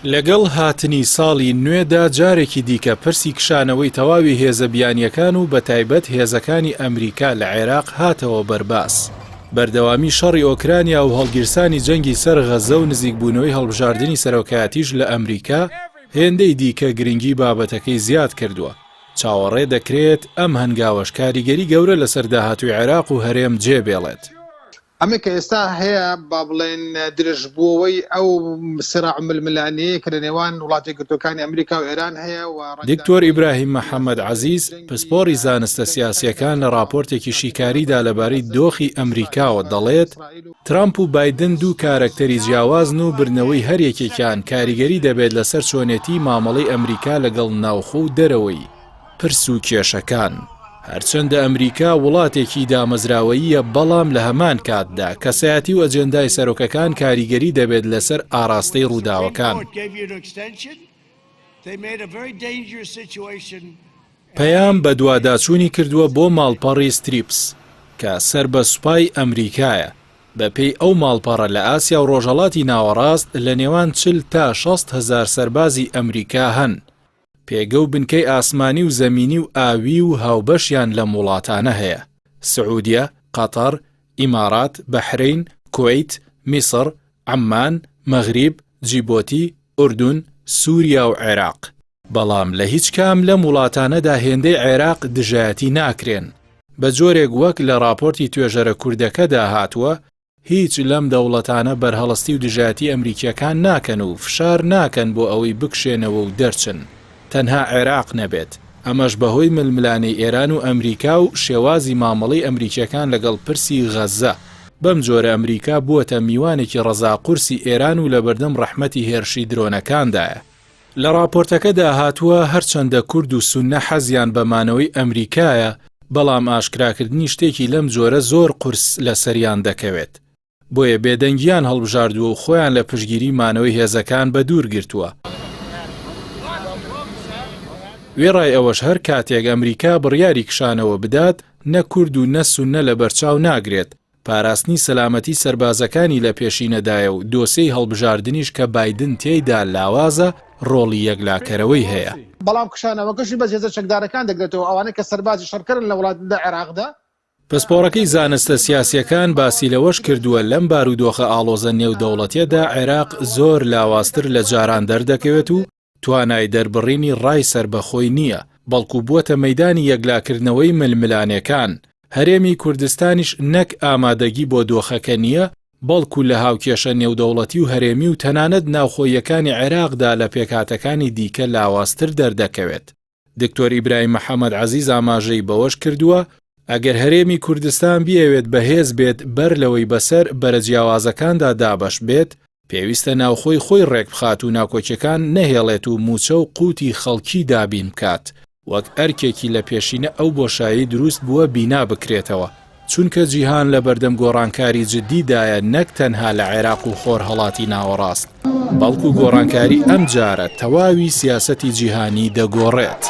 لەگەڵ هاتنی ساڵی نوێدا جارێکی دیکە پرسی کشانەوەی تەواوی هێزە بیانییەکان و بەتایبەت هێزەکانی ئەمریکا لە عێراق هاتەوە بەرباس. بەردەوامی شەڕی ئۆکرانیا و هەڵگیرسانی جەنگی سەر غەززە و نزیکبوونەوەی هەڵبژاردنی سەرۆکایەتیش لە ئەمریکا هێندەی دیکە گرنگی بابەتەکەی زیاد کردووە. چاوەڕێ دەکرێت ئەم هەنگاوەش کاریگەری گەورە لەسەر داهاتووی عێراق و هەرێم جێبێڵێت. ئەمەی کە ئێستا هەیە با بڵێن درێژبووەوەی ئەو سراع و ململانێیە کە لە نێوان وڵاتە یەکگرتووەکانی ئەمریکا و ئێران هەیە و دکتۆر ئیبراهیم محەمەد عەزیز، پسپۆڕی زانستە سیاسییەکان لە ڕاپۆرتێکی شیکاریدا لەبارەی دۆخی ئەمریکاوە دەڵێت، ترامپ و بایدن دوو کارەکتەری جیاوازن و بردنەوەی هەر یەکێکیان کاریگەری دەبێت لەسەر چۆنێتیی مامەڵەی ئەمریکا لەگەڵ ناوخۆ و دەرەوەی. پرس و کێشەکان. هەرچەندە ئەمریکا وڵاتێکی دامەزراوەییە بەڵام لە هەمان کاتدا کەسایەتی و ئەجێندای سەرۆکەکان کاریگەری دەبێت لەسەر ئاراستەی ڕووداوەکان. پەیام بەدواداچوونی کردووە بۆ ماڵپەڕی ستریپس کە سەر بە سوپای ئەمریکایە، بەپێی ئەو ماڵپەڕە لە ئاسیا و ڕۆژهەڵاتی ناوەڕاست لە نێوان 40 تا 60 هەزار سەربازی ئەمریکا هەن، پێگە و بنکەی ئاسمانی و زەمینی و ئاویی و هاوبەشیان لەم وڵاتانە هەیە، سعودیە، قەتەر، ئیمارات، بەحرەین، کوەیت، میسڕ، عەممان، مەغریب، جیبۆتی، ئوردون، سوریا و عێراق. بەڵام لە هیچ کام لەم وڵاتانەدا هێندەی عێراق دژایەتی ناکرێن، بە جۆرێک وەک لە ڕاپۆرتی توێژەرە کوردەکەدا هاتووە، هیچ لەم دەوڵەتانە بەرهەڵستی و دژایەتی ئەمریکییەکان ناکەن و فشار ناکەن بۆ ئەوەی بکشێنەوە و دەرچن، تەنها عێراق نەبێت، ئەمەش بەهۆی ململانێی ئێران و ئەمریکا و شێوازی مامەڵەی ئەمریکییەکان لەگەڵ پرسی غەززە، بەم جۆرە ئەمریکا بووەتە میوانێکی ڕەزا قورسی ئێران و لەبەردەم ڕەحمەتی هێرشی درۆنەکاندایە. لە ڕاپۆرتەکەدا هاتووە، هەرچەندە کورد و سوننە حەزیان بە مانەوەی ئەمریکایە، بەڵام ئاشکراکردنی شتێکی لەم جۆرە زۆر قورس لەسەریان دەکەوێت. بۆیە بێدەنگییان هەڵبژاردووە و خۆیان لە پشتگیری مانەوەی هێزەکان بەدوور گرتووە. وێڕای ئەوەش هەر کاتێک ئەمریکا بڕیاری کشانەوە بدات، نە کورد و نە سوننە لەبەرچاو ناگرێت، پاراستنی سەلامەتی سەربازەکانی لە پێشینەدایە و دۆسێی هەڵبژاردنیش کە بایدن تێیدا لاوازە ڕۆڵی یەکلاکەرەوەی هەیە. بەڵام کشانەوەکەشی بەس هێزە چەکدارەکان دەگرێتەوە، ئەوانەی کە سەربازی شەڕکەرن لە وڵات لە عێراقدا. پسپۆڕەکەی زانستە سیاسییەکان باسی لەوەش کردووە، لەم بارودۆخە ئاڵۆزە نێودەوڵەتییەدا عێراق زۆر لاوازتر لە جاران دەردەکەوێت و توانای دەربڕینی ڕای سەربەخۆی نییە، بەڵکو بووەتە مەیدانی یەکلاکردنەوەی ململانێکان، هەرێمی کوردستانیش نەک ئامادەگی بۆ دۆخەکە نییە، بەڵکو لە هاوکێشە نێودەوڵەتی و هەرێمی و تەنانەت ناوخۆییەکانی عێراقدا لە پێکهاتەکانی دیکە لاوازتر دەردەکەوێت. دکتۆر ئیبراهیم محەمەد عەزیز ئاماژەی بەوەش کردووە، ئەگەر هەرێمی کوردستان بیەوێت بەهێز بێت بەر لەوەی بەسەر بەرە جیاوازەکاندا دابەش بێت، پێویستە ناوخۆی خۆی ڕێکبخات و ناکۆکیەکان نەهێڵێت و مووچە و قوتی خەڵکی دابین بکات، وەک ئەرکێکی لە پێشینە ئەو بۆشایەی دروست بووە بینا بکرێتەوە، چونکە جیهان لەبەردەم گۆڕانکاری جدی دایە نەک تەنها لە عێراق و خۆرهەڵاتی ناوەڕاست، بەڵکو گۆڕانکاری ئەمجارە تەواوی سیاسەتی جیهانی دەگۆڕێت.